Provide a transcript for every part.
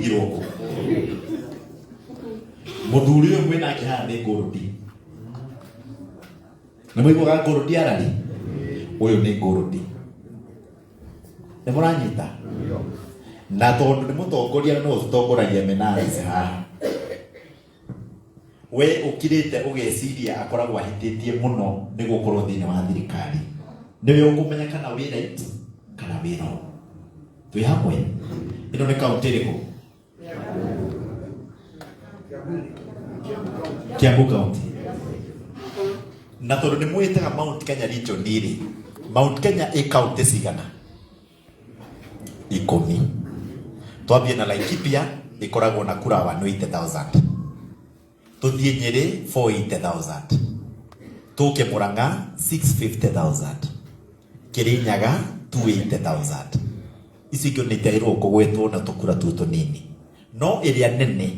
Wathingirwo kũ? Mũthuri ũyũ mwĩ nake haha nĩ ngũrũndi. Nĩ mũiguaga ngũrũndi arari? Ũyũ nĩ ngũrũndi. Nĩ mũranyita? Na tondũ nĩ mũtongoria no ũtũtongoragia menarisi haha. We ũkirĩte ũgeciria akoragwo ahĩtĩtie mũno nĩ gũkorwo thĩinĩ wa thirikari. Nĩwe ũkũmenya kana wĩ right kana wĩ wrong. Twĩ hamwe? Ĩno nĩ kaũntĩ ĩrĩkũ? Kiambu County. Na tondũ nĩ mwĩtaga Mount Kenya region rĩ, Mount Kenya ĩ kaũntĩ cigana? 10. Twambie na Laikipia ĩkoragwo na kura 180,000. Tũthiĩ Nyĩrĩ 480,000. Tũke Murang'a 650,000. Kĩrĩnyaga 280,000. Icio ingĩ nĩ itiagĩrĩirwo kũgwetwo na tũkura tu tũnini. No ĩrĩa nene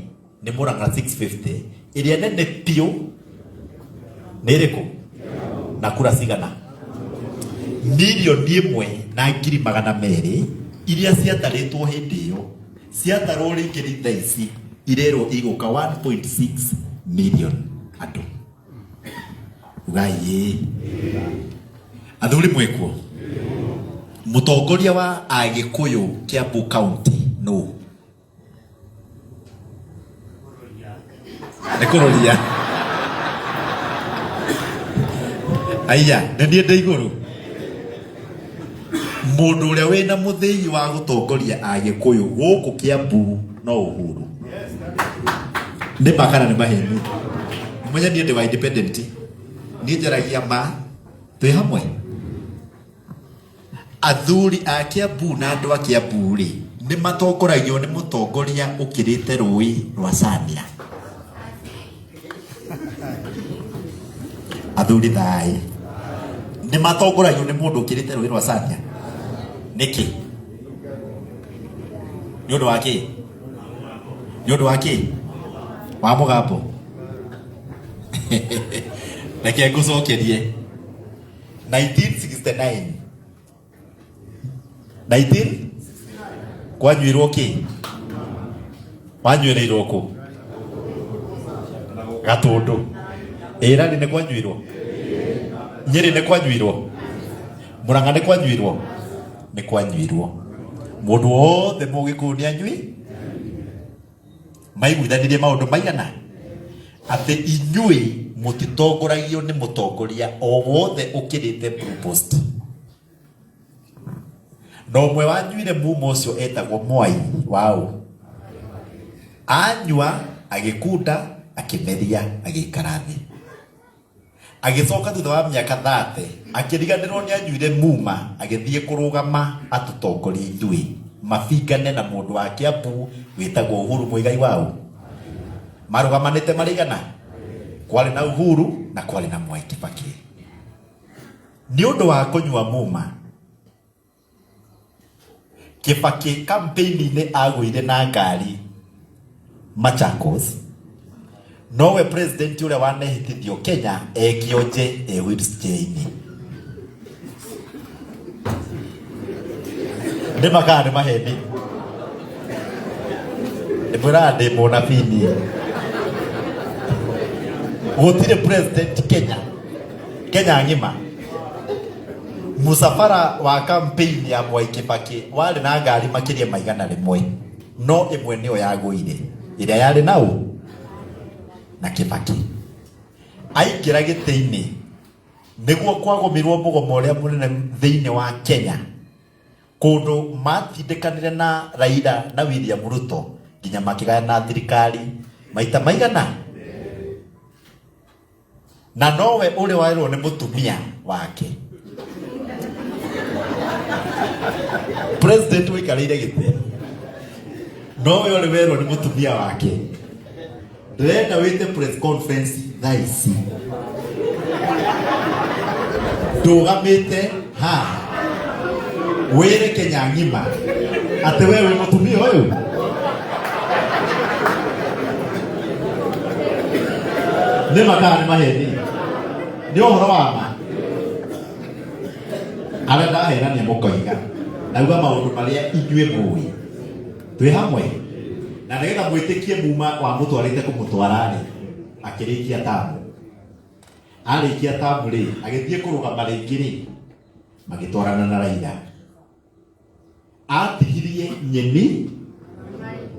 nĩ Murang'a 650, ĩrĩa nene biũ nĩ ĩrĩkũ? Na kura cigana? 1,200,000 iria ciatarĩtwo hĩndĩ ĩyo, ciatarwo rĩngĩ rĩ thaa ici irerwo igũka 1.6 million andũ. Ugai ĩĩ. Athuri mwĩkuo? Mũtongoria wa Agĩkũyũ Kiambu County nũ? Nĩ kũroria. Aiya, nĩ niĩ ndĩ igũrũ. Mũndũ ũrĩa wĩna mũthĩgi wa gũtongoria Agĩkũyũ gũkũ Kiambu no Uhuru. Nĩ ma kana nĩ maheni? Mũmenye niĩ ndĩ wa independent. Niĩ njaragia ma. Twĩ hamwe? Athuri a Kiambu na andũ a Kiambu rĩ, nĩ matongoragio nĩ mũtongoria ũkĩrĩte rũĩ rwa Chania. Athuri thayũ. Nĩ matongoragio nĩ mũndũ ũkĩrĩte rũĩ rwa Chania. Nĩkĩ? Nĩ ũndũ wa kĩ? Nĩ ũndũ wa kĩ? Wa mũgambo. Reke ngũcokerie. 1969 19 kwanyuirwo kĩ? Wanyuĩrĩirwo kũ? Gatũndũ. Ĩrani nĩ kwanyuirwo? Nyĩrĩ nĩ kwanyuirwo? Mũrang'a nĩ kwanyuirwo? Nĩ kwanyuirwo. Mũndũ wothe mũgĩkũyũ nĩ anyui? Maiguithanirie maũndũ maigana? Atĩ inyuĩ mũtitongoragio nĩ mũtongoria o wothe ũkĩrĩte Blue Post. Na ũmwe wanyuire mumo ũcio etagwo Mwai wa ũ? Anyua agĩkunda akĩmeria agĩikara thĩ. Agĩcoka thutha wa mĩaka 30 akĩriganĩrwo nĩ anyuire muma agĩthiĩ kũrũgama atũtongorie ithuĩ mabingane na mũndũ wa Kiambu wĩtagwo Uhuru Muigai wa ũ? Marũgamanĩte marĩ igana? Kwarĩ na Uhuru na kwarĩ na Mwai Kibaki. Nĩ ũndũ wa kũnyua muma, Kibaki campaign-inĩ agũire na ngari Machakos, nowe president ũrĩa wanehĩtithio Kenya e kĩonje e wheelchair-inĩ. Nĩ ma kana nĩ maheni? Ndĩmwĩraga ndĩ mũnabii niĩ. Gũtirĩ president Kenya, Kenya ng'ima Mũcabara wa campaign ya Mwai Kibaki warĩ na ngari makĩria ma 100, no ĩmwe nĩyo yagũire, ĩrĩa yarĩ na ũ? Na Kibaki. Aingĩra gĩtĩ-inĩ, nĩguo kwagũmirwo mũgomo ũrĩa mũnene thĩinĩ wa Kenya, kũndũ matindĩkanire na Raila na William Ruto nginya makĩgayana thirikari maita maigana? Na nowe ũrĩ waĩrwo nĩ mũtumia wake. President ũikarĩire gĩtĩ nowe ũrĩ werwo nĩ mũtumia wake, ndĩrenda wĩte press conference thaa ici ndũgamĩte haha wĩre Kenya ng'ima atĩ we wĩ mũtumia ũyũ. Nĩ ma kana nĩ maheni? Nĩ ũhoro wa ma. Arĩa ndahenania mũkoiga ndauga maũndũ marĩa inyuĩ mũĩ. Twĩ hamwe? Na nĩgetha mwĩtĩkie muma wamũtwarĩte kũmũtwara rĩ, akĩrĩkia tamu. Arĩkia tamu rĩ, agĩthiĩ kũrũgama rĩngĩ rĩ, magĩtwarana na Raila. Atigirie nyeni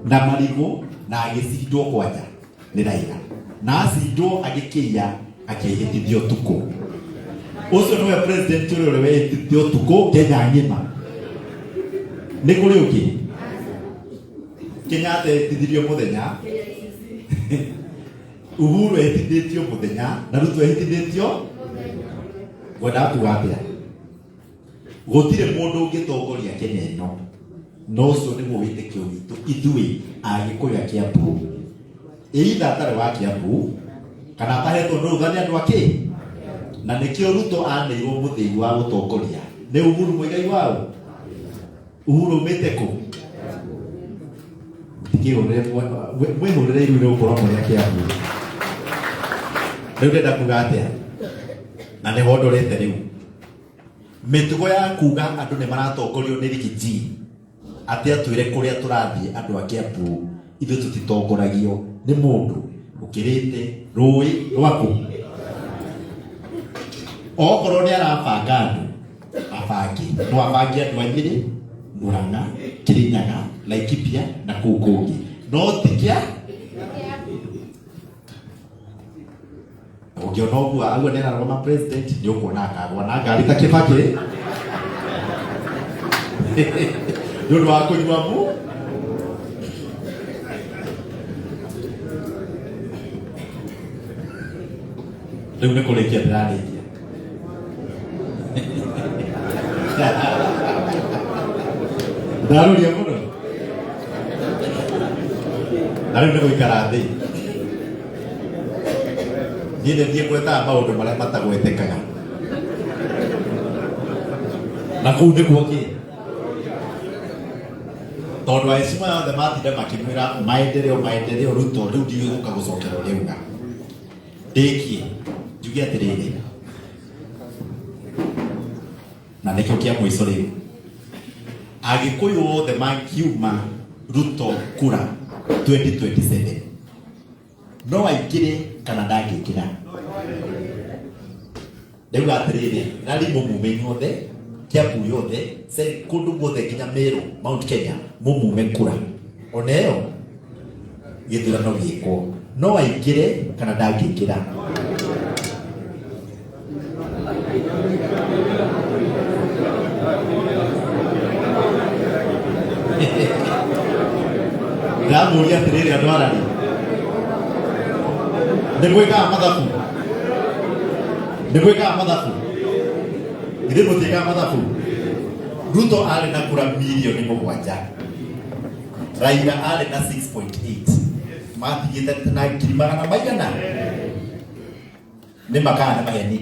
na marigũ na agĩcindwo kwanja nĩ Raila. Na acindwo agĩkĩiya akĩhĩtithio ũtukũ. Ũcio nĩwe president ũrĩa ũrĩa wehĩtithio ũtukũ Kenya ng'ima. Nĩ kũrĩ ũngĩ? Kenyatta ehĩtithirio mũthenya. Uhuru ehĩtithĩtio mũthenya na Ruto ehĩtithĩtio. Ngwendaga kuga atĩa? Gũtirĩ mũndũ ũngĩtongoria Kenya ĩno na ũcio nĩguo wĩtĩkio witũ ithuĩ Agĩkũyũ a Kiambu. Either atarĩ wa Kiambu kana atahetwo nĩ rũtha nĩ andũ akĩ na nĩkĩo Ruto aneirwo mũthĩgi wa gũtongoria nĩ Uhuru Muigai waũ. Uhuru umĩte kũ? Tikĩhũrĩre mwĩhũrĩre iru nĩ gũkorwo mũrĩ a Kiambu. Rĩu ndĩrenda kuga atĩa? Na nĩho ndorete rĩu. Mĩtugo ya kuga andũ nĩ maratongorio nĩ Riggy G atĩ atwĩre kũrĩa tũrathiĩ andũ a Kiambu ithuĩ tũtitongoragio nĩ mũndũ ũkĩrĩte rũĩ rwaku. Okorwo nĩ arabanga andũ abange, no abange andũ a Nyĩrĩ, Murang'a, Kĩrĩnyaga, Laikipia na kũu kũngĩ, no ti kĩa ũngĩona ũguo auga nĩ ararũgama president nĩ ũkuona akagwa na ngari ta Kĩbakĩ nĩ ũndũ wa kũnyua mu. Rĩu nĩ kũrĩkia ndĩrarĩkia. Ndarũria mũno na rĩu nĩ gũikara thĩ. Niĩ nĩ niĩ ngwetaga maũndũ marĩa matagwetekaga na kũu nĩkuo kĩ tondũ aheshima yothe matinda makĩmwĩra maendeleo maendeleo Ruto rĩu ndigũka gũcokera ũrĩa uga ndĩkie njuge atĩrĩrĩ na nĩkĩo kĩa mũico rĩu Agĩkũyũ othe mangiuma Ruto kura 2027 no aingĩre kana ndangĩingĩra. Ndauga atĩrĩrĩ, rari mũmume inyuothe, Kiambu yothe, kũndũ guothe nginya Meru, Mount Kenya, mũmume kura ona ĩyo gĩthurano gĩkwo, no aingĩre kana ndangĩingĩra. Ndamũria atĩrĩrĩ andũ arari nĩ mwĩkaga mathabu nĩ mwĩkaga mathabu ithuĩ mũtiĩkaga mathabu. Ruto arĩ na kura mirioni 7, Raila arĩ na 6.8, matigĩte na ngiri magana maigana nĩ makaa nĩ maheni.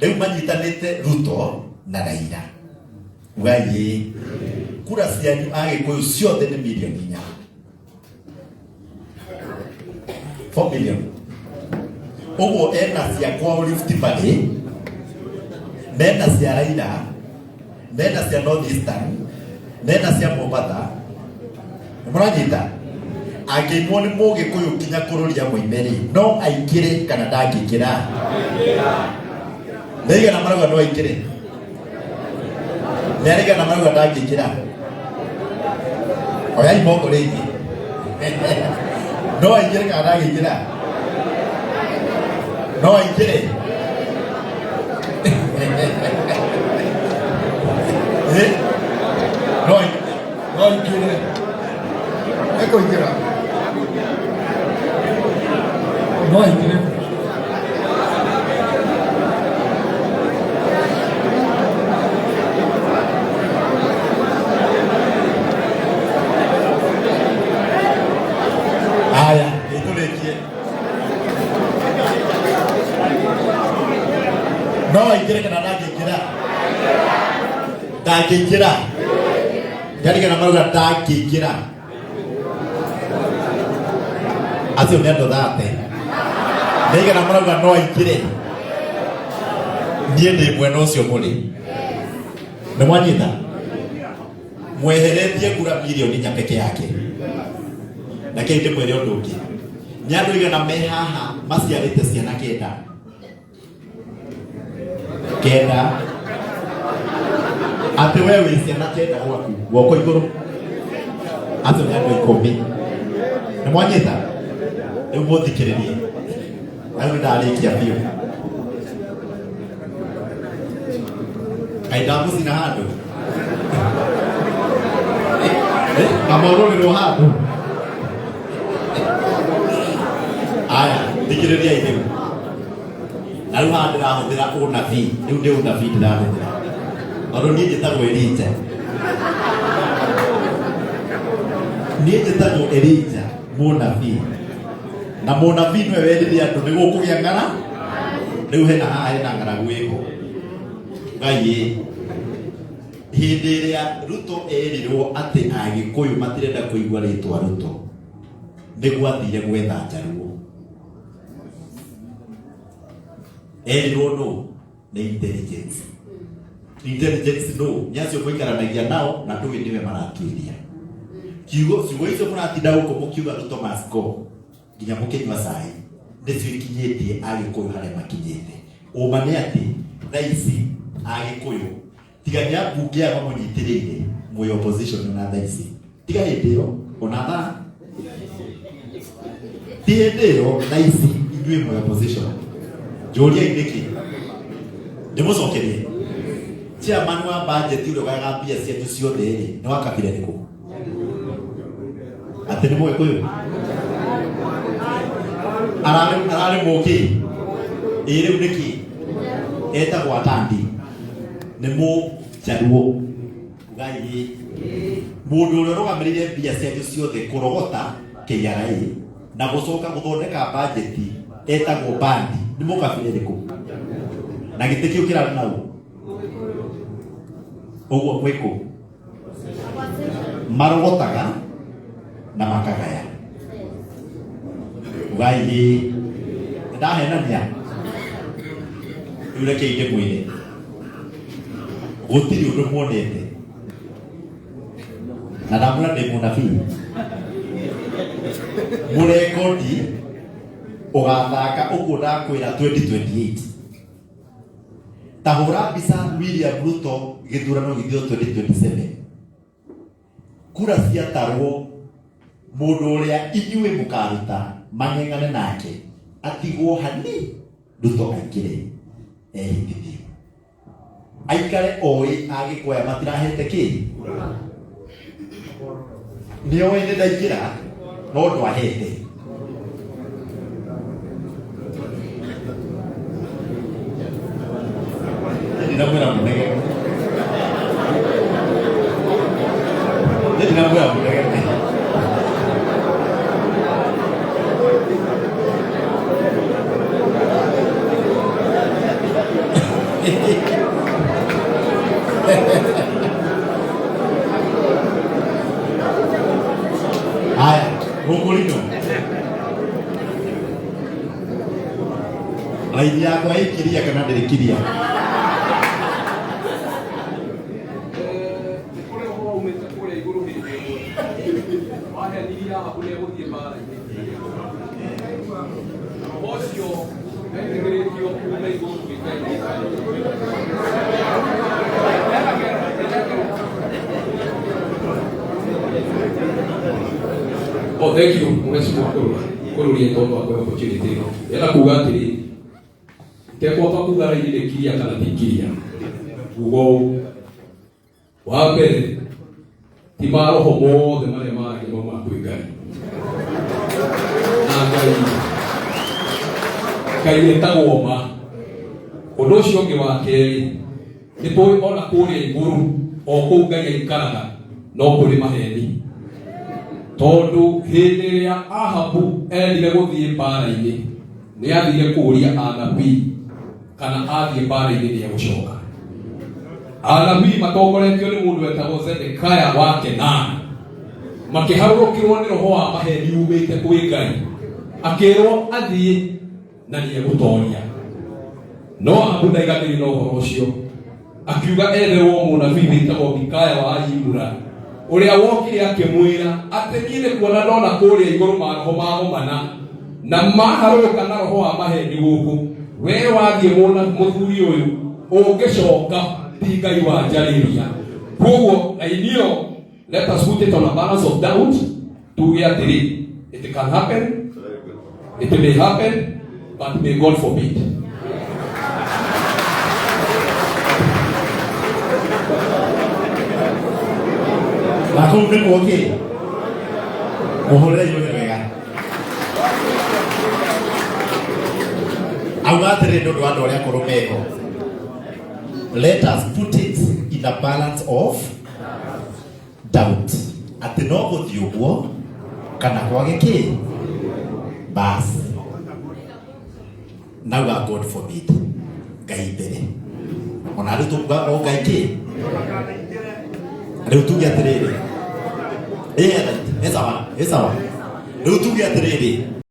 Rĩu manyitanĩte Ruto na Raila, ugai kura cianyu Agĩkũyũ ciothe nĩ mirioni 4, 4 million. Ũguo ena cia kwao Rift Valley, mena cia Raila, mena cia North Eastern, mena cia Mombatha. Mũranyita? Angĩimwo nĩ mũgĩkũyũ nginya kũrũria moime rĩ, no aingĩre kana ndangĩingĩra? Nĩ aigana marauga no aingĩre? Nĩ aigana marauga ndangĩingĩra? Oyai moko rĩngĩ. No aingĩre kana ndangĩingĩra? No aingĩre? Eh? No aingĩre? No aingĩre. Ekũingĩra. No aingĩre. Haya, nĩtũrĩkie. No aingĩre kana ndangĩingĩra? Ndangĩingĩra. Ndarigana marauga ndangĩingĩra. Acio nĩ andũ thate. Ndaigana marauga no aingĩre. Niĩ ndĩ mwena ũcio mũrĩ. Nĩ mwanyita? Mweheretie kura mirioni 4 peke yake. Reke ndĩmwĩre ũndũ ũngĩ. Nĩ andũ aigana me haha maciarĩte ciana kenda? Kenda. Atĩ we wĩ ciana kenda gwaku, guoko igũrũ. Acio nĩ andũ 10. Nĩ mwanyita? Rĩu mũthikĩrĩrie. Na rĩu nĩndarĩkia biũ. Kaĩ ndamũcina handũ? Ngamorũrĩrwo handũ? Aya, thikĩrĩriai rĩu. Na rĩu haha ndĩrahũthĩra ũnabii, rĩu nĩ ũnabii ndĩrahũthĩra. Tondũ niĩ njĩtagwo Elija. Niĩ njĩtagwo Elija mũnabii. Na mũnabii nĩwe werire andũ nĩ gũkũgĩa ng'ara. Rĩu hena haha hena ng'aragu ĩho. Ngai ĩ. Hĩndĩ ĩrĩa Ruto erirwo atĩ Agĩkũyũ matirenda kũigua rĩtwa Ruto, nĩguo athire gwetha Njaruo. Erirwo nũ? Nĩ intelligence. Intelligence nũ? Nĩ acio mũikaranagia nao na ndũĩ nĩwe maratuĩria. Ciugo icio mũratinda gũkũ mũkiuga Ruto must go nginya mũkĩnyua cai nĩcio ikinyĩtie Agĩkũyũ harĩa makinyĩte. Ũma nĩ atĩ thaa ici Agĩkũyũ tiga nĩ ambunge aya mamũnyitĩrĩire mwĩ opposition ona thaa ici, tiga hĩndĩ ĩyo ona thaa ti hĩndĩ ĩyo, thaa ici inyuĩ mwĩ opposition. Njũriai nĩkĩ, ndĩmũcokerie. Chairman wa budget ũrĩa ũgayaga mbia cianyu ciothe rĩ, nĩ wa kabira ĩrĩkũ? Atĩ nĩ Mũgĩkũyũ? Ararĩ mũkĩ? Ĩ rĩu nĩkĩ etagwo Atandi? Nĩ Mũjaruo. Ugai ĩ. Mũndũ ũrĩa ũrũgamĩrĩire mbia cianyu ciothe kũrogota KRA na gũcoka gũthondeka bajeti etagwo Bandi, nĩ mũkabira ĩrĩkũ? Na gĩtĩ kĩu kĩrarĩ nau ũguo mwĩkũ marogotaga na makagaya. Ugai ĩ. Ndahenania? Rĩu rekei ndĩmwĩre, gũtirĩ ũndũ muonete, na ndamwĩra ndĩ mũnabii. Mũrekodi ũgathaka ũguo ndakwĩra 2028. Ta hũra mbica William Ruto gĩthurano gĩthio 2027, kura ciatarwo, mũndũ ũrĩa inyuĩ mũkaruta mang'eng'ane nake atigwo hani, Ruto aingĩre ehithithio aikare oĩ Agĩkũyũ matirahete kĩ nĩ oĩ nĩ ndaingĩra no ndwahete. Ndinamwĩra mũnege, ndinamwĩra mũnege. Haya, mũkũrino raini yakwa ĩkiria kana ndĩrĩkiria? Nĩ kũrĩ ũhoro umĩte kũrĩa igũrũ hĩndĩ ĩmwe wahenirie Ahabu nĩ egũthiĩ mbaara-inĩ. Roho ũcio wetĩkĩrĩtio ume igũrũ kwĩ Ngai. Oh, thank you, Mheshimiwa Kururia tondũ wa kũhe opportunity ĩno. Ndĩrenda kuga atĩrĩrĩ, ndekwamba kuga raini nĩ kiria kana ti kiria. Nguga ũũ, wa mbere, ti maroho mothe marĩa maragia maumaga kwĩ Ngai. Na Ngai etagwo ma. Ũndũ ũcio ũngĩ wa kerĩ, nĩ tũĩ ona kũrĩa igũrũ, o kũu Ngai aikaraga, no kũrĩ maheni. Tondũ hĩndĩ ĩrĩa Ahabu endire gũthiĩ mbara-inĩ, nĩ athire kũũria anabii kana athiĩ mbara-inĩ nĩ egũcoka. Anabii matongoretio nĩ mũndũ wetagwo Zedekaya wa Kenana makĩharũrũkĩrwo nĩ roho wa maheni umĩte kwĩ Ngai, akĩrwo athiĩ na nĩ egũtoria. No Ahabu ndaiganĩire na ũhoro ũcio, akiuga etherwo mũnabii wĩtagwo Mikaya wa Imura. Ũrĩa wokire akĩmwĩra atĩ niĩ nĩ kuona ndona kũrĩa igũrũ maroho magomana na maharũrũka na roho wa maheni gũkũ. We wathiĩ mũna mũthuri ũyũ ũngĩcoka ti Ngai wanjarĩria. Koguo raini ĩyo, let us put it on a balance of doubt, tuge atĩrĩ, it can happen, it may happen, but may God forbid. Na kũu nĩkuo kĩ mũhũrĩre inyuĩ wega auga atĩrĩ nĩ ũndũ wa andũ arĩa akũrũ meho, let us put it in a balance of doubt, atĩ no gũthiĩ ũguo kana kwage kĩ bas nauga God forbid. Ngai mbere ona rĩu tũkuga o Ngai kĩ rĩu tuge atĩrĩrĩ, ĩ sawa, ĩ sawa, rĩu tuge atĩrĩrĩ.